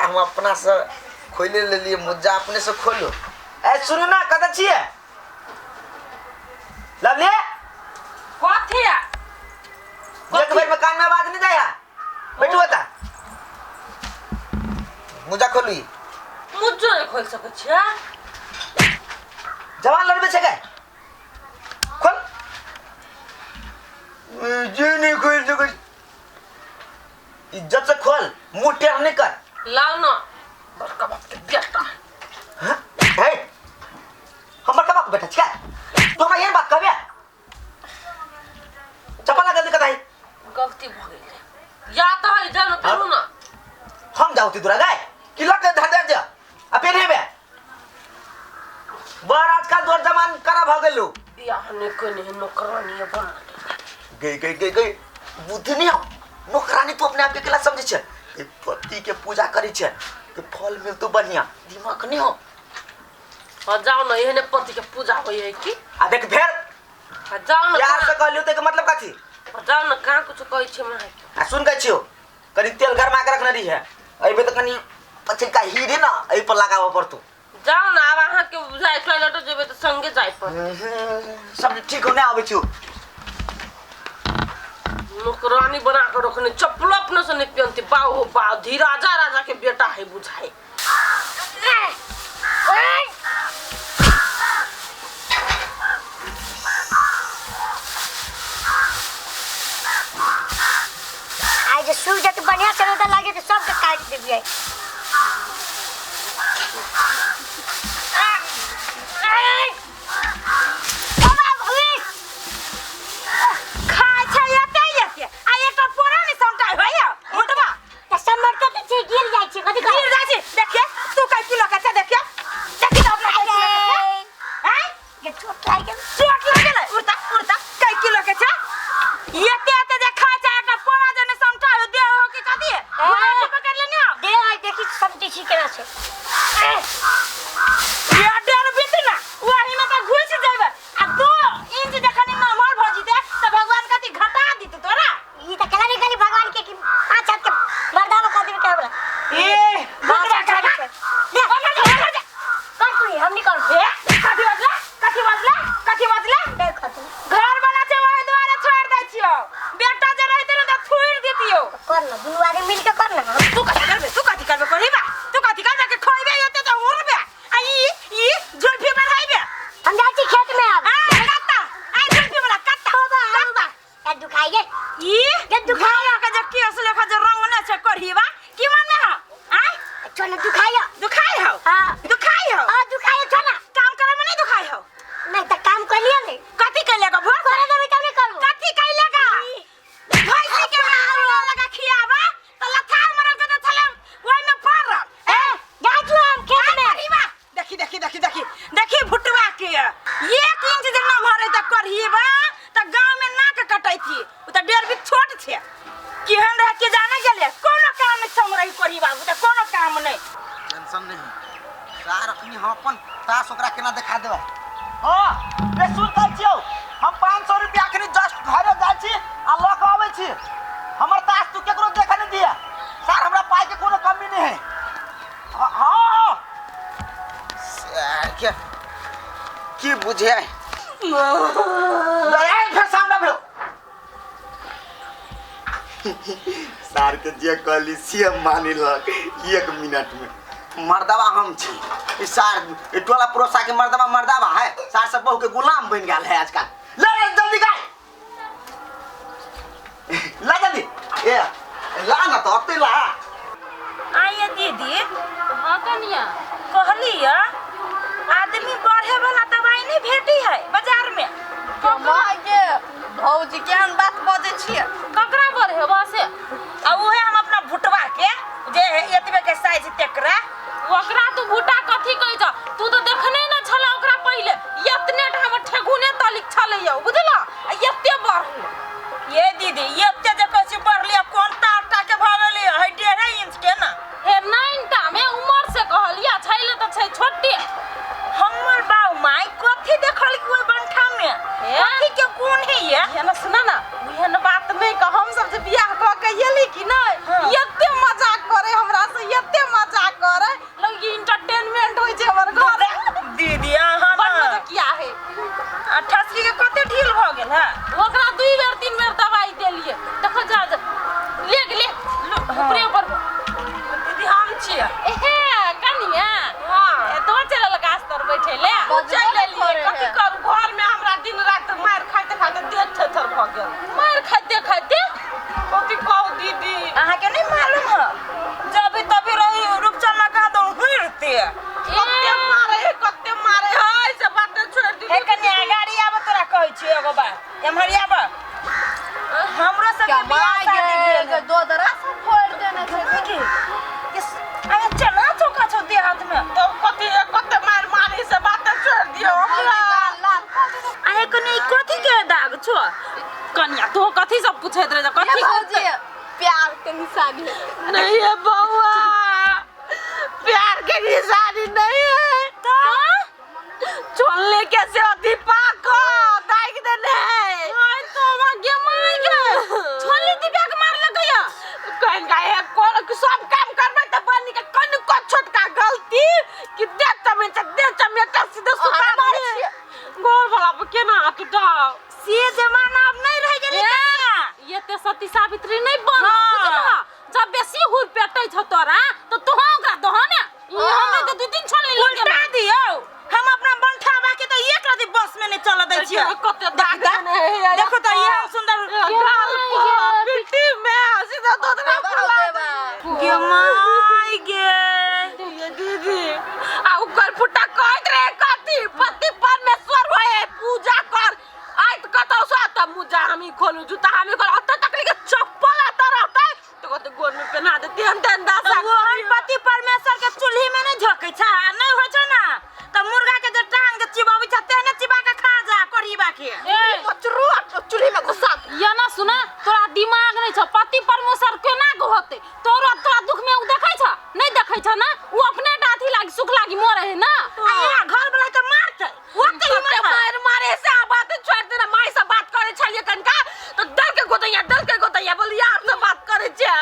हम अपना से खोले लेलिए मुज्जा अपने से खोलू। ए सुनू ना, कतऽ छियै लवली? कथी है? एक बेर में कान में आवाज नहीं जाया। बैठू बता, मुजा खोलू। ई मुज्जो नहि खोलि सकै छियै। जवान लड़बे छै गए, खोल। जे नहीं खोल सकै, इज्जत से खोल, मुंह टेढ़ नहीं कर। लाउ न बड़का बाप के बेटा। हाँ? हे, हमर का बाप बेटा छियै तू? हमरा एहन बात कहबे? चप्पल ला जल्दी। कताई गलती भऽ गेलै या तऽ है, जाउ न पेरू न। हम जाऊ ती दूरा गाय कि लग के धर दे जा आ पेन्हेबे। बड़ आजकल तोर जमान करा भ गेलू। बियाह नहि केने है, नौकरानी बना। गई गई गई गई, बुद्धि नहीं हो। नौकरानी तू अपने आप के केला समझे छे? कि पति के पूजा करी छे कि फल मिलतो बढ़िया, दिमाग नहीं हो। हाँ जाओ न, एहने पति के पूजा होइ है की? आ देख फेर। हाँ जाओ न। प्यार से कहलियो तो के मतलब कथी? हाँ जाओ न, कहाँ कुछ कहै छै माँ। आ सुन के छियो, कनी तेल गरमा के रखने रही है, अइबे तो कनी पछिलका हीर है ना, एहि पर लगाबऽ पड़तो। जाओ न, आब अहाँके बुझाइ टॉयलेटो जेबै तऽ संगे जाय पड़त। सब ठीक हो, नहि आबै छियो। नौकरानी बना के रखने, चप्पलो अपने से नहीं पहनती। बाऊ हो बाऊ, धीराजा राजा के बेटा है बुझाए। आइ जे सूर्य जेतै बढ़िआँ से रौदा लागे तऽ सबके काटि देबियै। खाय छै एते एते आ एकटा पोरा नहि समटाइ होइया मोटबा। तऽ समरते तऽ छै, गिर जाइ छै, कथी गिर जाइ छै। देखिए तू कै किलो के छै, देखिए देखी तऽ अपना कै किलो के छै। आँय गे, चोट लागि गेल। चोट लागि गेलै। उड़ता उड़ता कै किलो के छै? एते एते जे खाय छै, एकटा पोरा जे नहि समटाइ हो देह हो कि कथी घोड़ा पकड़ लेने हो। दे आइ देखी समटे छी केना छै। ये डेढ़ बीत ना वही में तऽ घुसि जेबै आ 2 इंच जखन नमहर भऽ जेतै तऽ भगवान कथी घटा दितौ तोरा? ई तऽ केना निकाली भगवान के कि पाँच हाथ के मर्दावा कह देबे के हमरा। ए पाँच हाथ घुटबा के ले, कर तू, हम नहीं करब। ए कथी बजला? कथी बजला? कथी बजला? देख तू। घर वाला छै ओहि दुआरे छोड़ि दै छियौ, बेटा जे रहितै ने तऽ थुरि दितियौ। कर ना, दुनू आदमी मिल के कर ना। तू कथी करबे? तू कथी करबे कहिबा? तू कथी करबे के खोइबे एते तऽ उड़बे आ ई ई जुल्फी बढ़ाइबे? हम जाइ छी खेत में आब। आ कत्ता आ जुल्फी वाला कत्ता कत्ता? ए दुखाइ गे। ई गे दुखाइ। घोड़ा के जे केस लेखा जे रंग ने छै कढ़ीबा की माने हौ? आय छोड़ ना, दुखाइ। दुखाइ हौ? हाँ। दुखाइ हौ? हाँ दुखाइ, छोड़ ना। काम करे में नहीं दुखाइ हौ? नहीं तऽ काम कलिए नहीं। कथी कैले गा भोर? करे देबै तब नहीं करबो। कथी कैले गा? भैंसी के मार लगा खियाबा त लथार मरल के त छले ओइ में पड़ल। ए जाइ छी हम खेत में। कढ़ीबा देखी देखी देखी देखी देखी भुटवा के 1 इंच जे नमहर है त कढ़ीबा त गांव में नाक कटैती। उ त डेढ़ बीत छोट छे, केहन रहे के जाने गेले। कोनो काम नहीं समरही कढ़ीबा, उ त कोनो काम नहीं। टेंशन नहीं सार, अखनी हम अपन तास ओकरा केना देखा देबै। हाँ बे सुन, कहै छियौ हम 500 रुपया अखनी जस्ट घरे जाइ छी आ लऽ कऽ अबै छी। हमर तास तू केकरो देखऽ नहि दिया सार, हमरा पाइ के कोनो कमी नहीं है। हाँ हाँ, के की बुझे फेर सामने भेलो सार के जे कहली से मानि लक 1 मिनट में। मर्दवा हम छी ई सार ई टोला पड़ोसा के मर्दवा मर्दवा है सार, सब बहू के गुलाम बन गेल है आजकल। ले ले जल्दी गाय ला जल्दी, ए ला ना तो अते ला। आइए दीदी। हाँ कनिया। कहली आदमी बढ़े वाला दवाई नहीं भेटी है बाजार में? माय भौजी, केहन बात बजै छियै? ककरा बढ़ेबा से? आ उहे हम अपना भुटवा के जे है एतबे के साइज तेकरा। ओकरा तू भुटा कथी कहै छ? तू तऽ देखने न छला ओकरा पहिले, एतने टा हमर ठेगुने तलिक छलै यौ बुझल, आ एते बढ़ल। ये दीदी, एते जे कहै छी बढ़लियै, कोन तार टा के भऽ गेलियै है? 1.5 इंच के ना। हे नाइन टा में उमर से कहलिया छैले तऽ छै छोटे। हमर बाऊ माय कथी देखल कि ओहि बंठा में? हे? कथी के गुण है ये? एहन सुना ना, एहन बात नहीं कह। हम सब जे बियाह कऽ के एली कि नहीं, हाँ। एते मजाक करे हमरा से, एते मजाक नहीं है बउआ, प्यार के निशानी नहीं है। तो छोड़ने कैसे होती पाको दाइक देने है। ओए तो गे मार गे छोड़ली दीपिया के मार लगैया कहीं का कोन सब काम करबै त बनी के कन को छोटका गलती कि दे चमेटा दे चमेटा सीधे सुता मारै दे गोर वाला पर केना हाथ उठाओ। से जमाना अब नहीं रह गेलै कनिया। ये ते सती सावित्री नहीं बन। हाँ। बुझलह जब बेसी हुर पेटै छ तोरा तो तोह ओकरा दह ने। ई हमरे तो दू तीन छोड़ली लगे। उल्टा दियौ, हम अपना बंठा के तो एक रति बस में नहीं चल दै छियै। कते दाग देने है। देखो तो ये सुंदर गाल पर पिट्टी में सीधा दोदरा फुला गे माय गे। ये दीदी आ ओकर फुटा कहत रहे कथी पति परमेश्वर होए पूजा कर आइत कतौ से त मुजा हमी खोलू जूता हमी खोलू अत तकली के चप्पल आता रहता तो कहते गोर में पहना देती हम तेन दासा। ओहन पति परमेश्वर के चूल्ही में नहीं झोकै छै आ नहीं होइ छै ना त मुर्गा के जे टांग के चिबाबै छै तेहने चिबा के खा जा करीबा के। चुरू चूल्ही में घुसा। या ना सुना तोरा दिमाग नहीं छ। पति परमेश्वर केना के होते तोरा तोरा दुख में उ देखै छ नहीं देखै छ ना उ अपने डाथी लागी सुख लागी मरे है ना। आ या घर वाला के मारतै ओते हिम्मत है। मार मारे से आ बात छोड़ देना। माई से बात करे छलिए कनका तो डर के गोदैया डर के गोदैया बोल यार से बात करे छे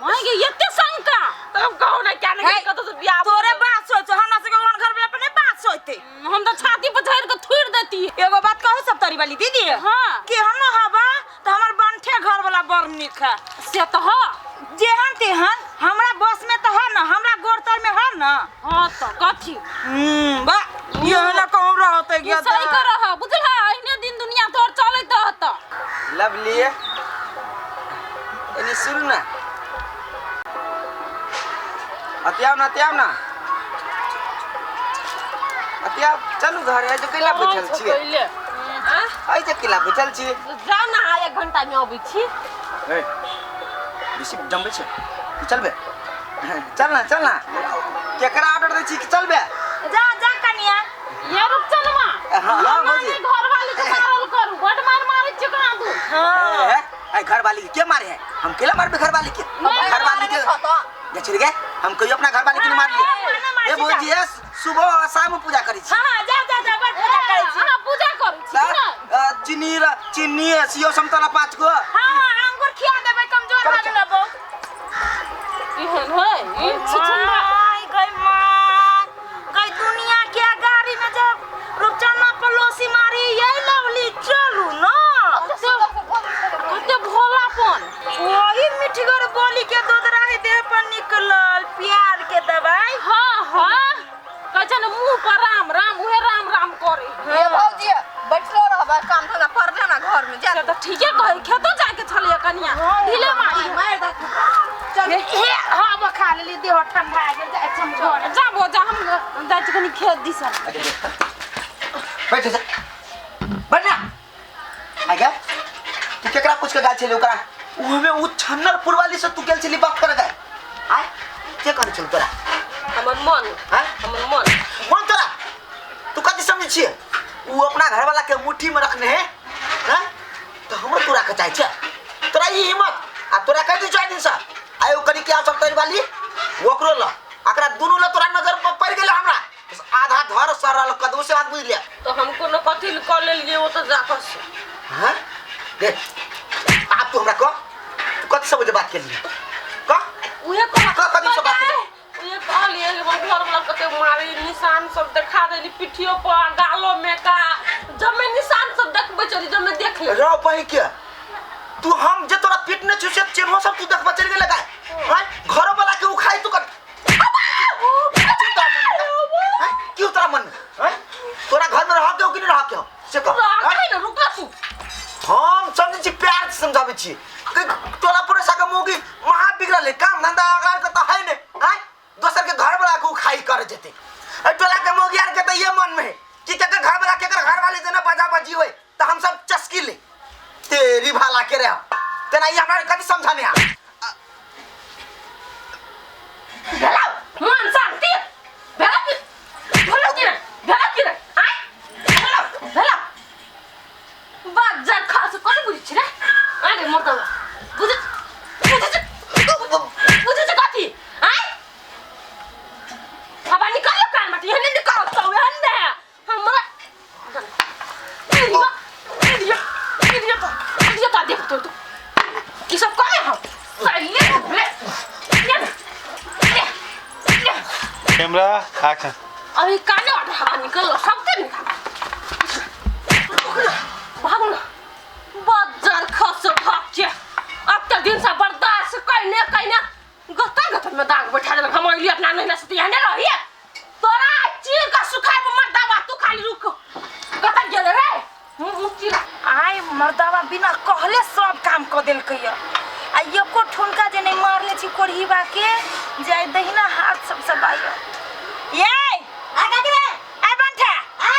माई के एते शंका तो हम कहू ना क्या नहीं कतो से बियाह। तोरे बात सोच हमरा सबके ओहन घर वाला पर नहीं बात सोचते। हम तो छाती पर झड़ के थुर देती। एगो बात कहू सब तरी वाली दीदी। हाँ। कि हम हवा तो हमर बंठे घर वाला बड़ नीक है। से तो ह जेहन तेहन हमरा बस में तो है ना, हमरा गोर तर में है ना। हाँ तो कथी बा ये ना कहूं रहते तू गया सही कर रह बुझल एहने दिन दुनिया तोर चलैत रहत। लवली एने सुन ना अतियाव ना अतियाव ना अतियाव चलू घर है जो केला बैठल छियै। ऐ जे केला बैठल छियै जा ना एक घंटा में अबै छी। ए बेसी जमबै छै चलबे चल ना चल ना केकरा ऑर्डर दै छी कि चलबे जा जा कनिया ये रुक चलवा। हां हां भौजी घर वाली के मारल करू बड मार मारै छी कहाँ तू। हां ए घर वाली के मारे है हम केला मारबे घर वाली के घर वाली के जा चल गए हम कहियो अपना घर वाली के मार लिए। ए भौजी ए सुबह शाम पूजा करै छी। हां जा जा जा बड़ पूजा करै छी। हां पूजा करै छी ना चीनी र चीनी सियो समतला 5 गो। हां अंगूर खिया देबै कमजोर भऽ गेल बौ। इहन है ई छुछुंदा आई गई मां गई दुनिया के गाड़ी में जब रूपचन्ना पलोसी मारी यही लवली चलू ना कते भोलापन वही मिठगर बोली के दूध राही देह पर निकलल प्यार के दवाई। हाँ हाँ कहै ने मुंह पर राम राम उहे राम राम करे। ये भौजी बैठलो रहबा काम धंधा करले ना घर में जा। तो ठीके कहै खेतो जाके छलिए कनिया ढीले मारी मार दे चल हे हां बखा लेली देह ठंडा गेल जा हम घर जाबो जा हम जाइ छी कनी खेत दिसन। बैठ जा बैठ ना आ गया तू केकरा पूछ के गाल छली ओकरा उहमे उ छन्नर पुरवाली से तू गेल छली बात कर गए आय के करे छल तोरा हमर मन हां हमर मन मन तोरा तू कथि समझै छियै उ अपना घर वाला के मुट्ठी में रखने है हां तो हमरो तोरा के चाहे छै तोरा ई हिम्मत आ तोरा कह दी 4 दिन से आय ओ करी के आ सब तोरी वाली ओकरो ल एकरा दुनू ल तोरा नजर पर पड़ गेल हमरा आधा धर सरल कदम से बात बुझ लिया तो हम कोनो कथि क लेलिए ओ तो जाकर से। हां देख आप तू हमरा कह तू कथि समझ बात के लिए कह उहे कह कथि से बात के उहे कहलिए कि हमर घर वाला कते मारे निशान सब देखा देली पिठियो पर गालो में का जमे निशान सब देखबै चली जमे देख ले रौ पहि के तू हम जे तोरा पीट ने छु से चिन्हो सब तू देखबा चल गेल का हां घर वाला के उखाई तू कर क्यों तोरा मन हैं तोरा घर में रह के कि नहीं रह के से कह रह के रुका तू हम समझै छी प्यार से समझाबै छी तोरा पड़ोसा के मौगी महा बिगड़ल है काम धंधा अगार के त है ने हैं दोसर के घर वाला के उखाई कर जेते ए टोला के मौगी यार के त ये मन में है कि केकर घर वाला केकर घर वाली जना बजा बजी होय त हम सब चस्की ले तेरी भाला के रे तेना ई हमरा कथि समझाने आ भेला मन शांति भेला की भेला की रे भेला की रे आय भेला भेला बात जा खास कोन बुझि छी रे अरे मर्दवा बुझ बुझ बुझ बुझ कान बाटी एहने निकाल तो एहने हमरा इडिया इडिया इडिया ता देख तो तो की सब करे हम सही रे ये ये ये कैमरा एक्शन। अभी काने वाला हवा निकल सब ते निकाल भाग ना बज्जर खस भाग के अब तक दिन से बर्दाश्त कइने कइने गता गता में दाग बैठा देलक। हम अइली अपना नहीं सती हने रहिए तोरा चीर का सुखाए मर्दावा तू खाली रुक गता गेल रे मुंह चीर। आइ मर्दावा बिना कहले सब काम क देलकै आ एको ठुनका जे नहीं मारले छी कोढ़ीबा के जे आइ दहिना हाथ सब सब आइयो। ये आ कथी भेल? आइ बंठा आ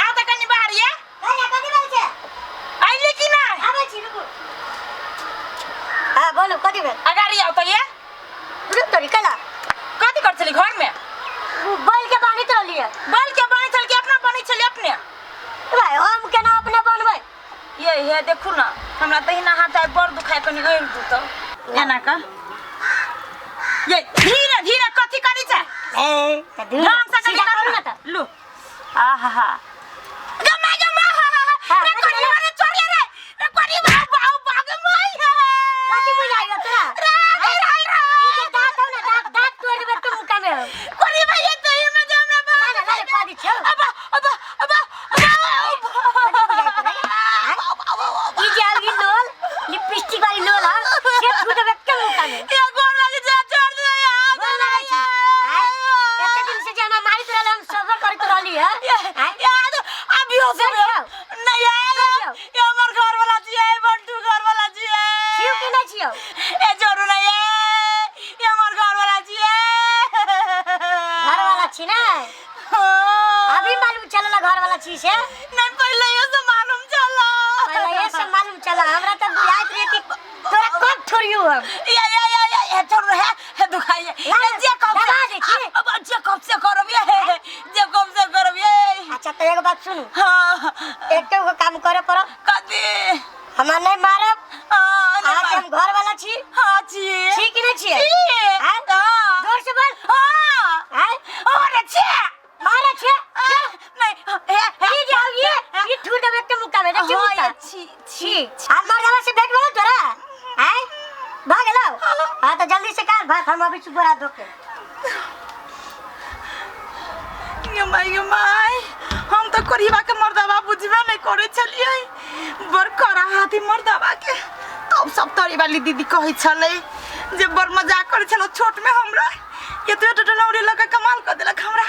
आ त कनी बाहर ये कहिया कथी भेल छै? आइले कि ना आबै छी रुकू। हाँ बोलू कथी भेल? अगाड़ी आउ त ये रुक तोरी कैला? कथी कर छली घर में? बैल के बान्हित रहलियै। बैल के बनै छल कि अपना बनै छली अपने? भाई हम केना अपने बनबै? ये हे देखू ना हमरा दहिना हाथ आइ बड़ दुखाय कनी गइल दू त एना का ये धीरे धीरे कथी करी छै ए त धीरे ढंग से कनी सीधा करू करू ना ना त। लू आहा हा गमा गमा हा हा हाँ, रे कथी कोनी भेलै? मारे चोर ले रे रे कोनी बाऊ बाऊ बाग माई हे कथी बुझाइयो तोरा? रे रे रे रे ई जे दाँत हौ ना दाँत दाँत तोड़ि देबै तुम मुका में हौ। कोनी भाई ये तो ही में हमरा ना ना लाले पा दै छियौ। अब अब अब कथी बुझाइ तोरा? आँय? ई जे हौ ई लोल लिपस्टिक वाली लोल हौ से छू देबै के मुका में। ये गोर लगे जा छोड़ दे यार गोर लागै छी। आँय? एते दिन से जे हमरा मारैत रहल हम सबर करैत रहली है। आँय? यार अभी हो बैठ जाओ। नहीं यार बैठ जाओ। ये हमर घर वाला जी है बंटू घर वाला जी है छियौ कि नहि छियौ? ए जोरू नहीं है ये हमर घर वाला जी है घर वाला छी ने? अभी मालूम चलल घर वाला छी से? नहीं पहले ये से मालूम चला पहिले ये सब मालूम चला हमरा त बुझाइत रहे कि तोरा कब छोड़ियौ हम। या या या या ये छोड़ रहे है दुखाइए ना, ये जे कब दबा से दै छी। अब जे कब से करब ये जे कब से करब ये। अच्छा त एगो बात सुनू हां एकटा गो काम करे पड़त। कथी? हमरा नहि मारब। हां नहीं अहाँके हम घर वाला छी। हां छी छी कि नहि छियै? छी आँय? हां जोर से बोल। हां आँय? और छी मारै छियै? नहीं हे हे ई जे हौ ये ई ठूर देबै एकटा मुक्का में देखियौ हां मुक्का। ये छी छी आ मर्दावा से भेंट भेलौ तोरा? आँय? भऽ गेलौ? हाँ तऽ जल्दी से कर भात हम अबै छी गोड़ हाथ धो के। ये माय ये माय हम तो कोरिबा के मर्दावा बुझबे नहीं करे छलियै बड़ कड़ा हाथी मर्दावा के तब सब तरी वाली दीदी कहै छलै जे बड़ मजाक करै छलो छोट में हमरा ये तो टोटो नौरी लऽ के कमाल कऽ देलक हमरा।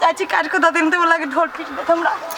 जाइ छी काटि कऽ दऽ देन तऽ ओ लगे ढोल पीट देत हमरा।